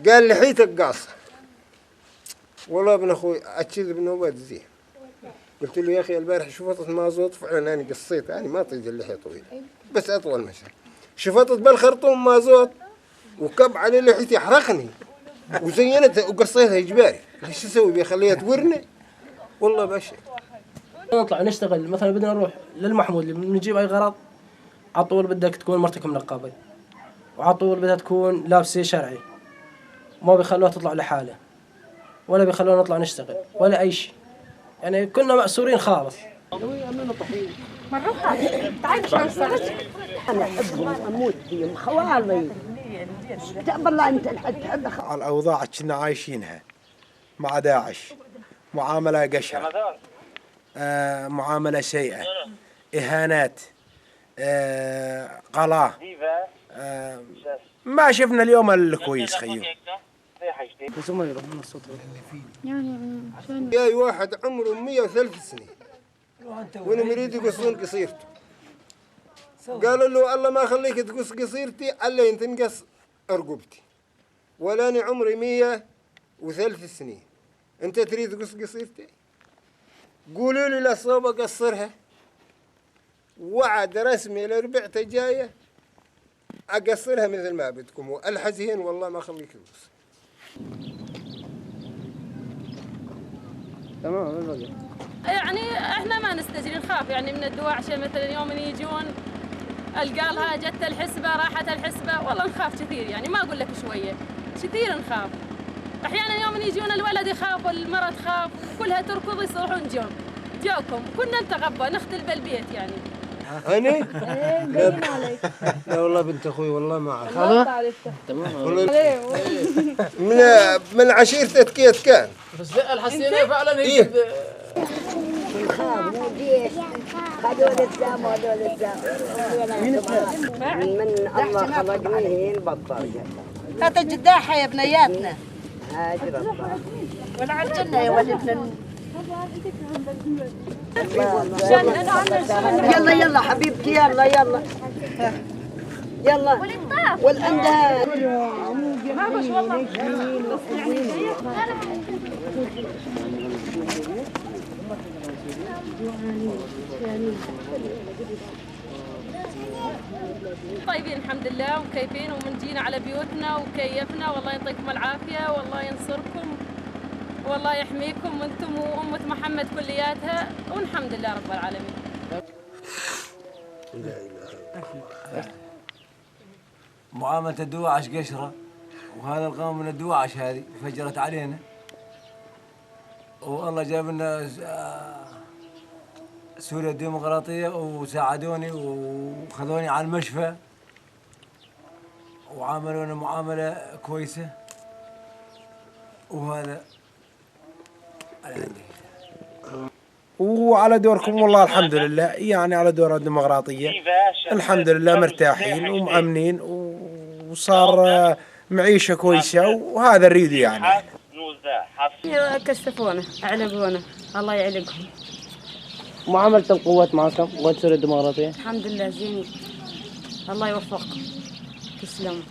قال لحيتك قاصه. والله ابن اخوي اتشذ بنوبات زين. قلت له يا اخي البارح شفطت مازوت، فعلا انا قصيت، يعني ما طيق اللحية طويلة بس اطول مثلا. شفطت بالخرطوم مازوت وكب على لحيتي حرقني، وزينتها وقصيتها اجباري. ليش اسوي بيها؟ خليها تورني والله بشع. نطلع نشتغل مثلا، بدنا نروح للمحمود اللي بنجيب اي غرض، على طول بدك تكون مرتك منقبة، وعلى طول بدها تكون لابسه شرعي، ما بيخلوها تطلع لحالها ولا بيخلونا نطلع نشتغل ولا اي شيء، يعني كنا مأسورين خالص. انا احبهم اموت فيهم خوالي. بالله انت تحب على الاوضاع كنا عايشينها مع داعش، معاملة قشرة، معاملة سيئه، اهانات، قلاة، ما شفنا اليوم الكويس خيو. جاي واحد عمره 103 سنين وانا يريد يقصون قصيرته، قالوا له الله ما خليك تقص قصيرتي الا تنقص رقبتي، ولا انا عمري 103 سنين، انت تريد تقص قصيرتي؟ قولوا لي لا صوب اقصرها. وعد رسمي لربعته جاية اقصرها مثل ما بدكم، والحزين والله ما خليك تقص. تمام. يعني احنا ما نستجري، نخاف يعني من الدواعشة مثلا يوم يجون القالها جت الحسبة راحت الحسبة، والله نخاف كثير، يعني ما اقول لك شوية، كثير نخاف. احيانا يوم يجون الولد يخاف والمرأة تخاف كلها تركض يصيحون جوكم، كنا نتغبى نختل بالبيت يعني. أنا؟ لا والله بنت اخوي والله ما اعرف. تمام. من عشيرة كيت كان. بس لا الحسينية فعلا هي خاف جيش هذول السام وهذول السام من الله خلقني هين بطل. هذا الجداحة يا بنياتنا هاجر ولا على الجنة يا ولدنا. يلا يلا حبيبتي يلا يلا يلا والعندها طيبين الحمد لله ومكيفين، ومن جينا على بيوتنا وكيفنا، والله يعطيكم العافية والله ينصركم والله يحميكم وانتم وأمة محمد كلياتها، والحمد لله رب العالمين. معاملة الدواعش قشرة، وهذا القوم من الدواعش هذه فجرت علينا، والله جاب لنا سوريا الديمقراطية وساعدوني وخذوني على المشفى وعاملونا معاملة كويسة، وهذا عندي. وعلى دوركم والله الحمد لله، يعني على دور الديمقراطية الحمد لله مرتاحين ومأمنين، وصار معيشة كويسة، وهذا الريد يعني. كشفونا علقونا الله يعلقهم. معاملة القوات معكم، قوات سوريا الديمقراطية؟ الحمد لله زين، الله يوفقكم، تسلموا.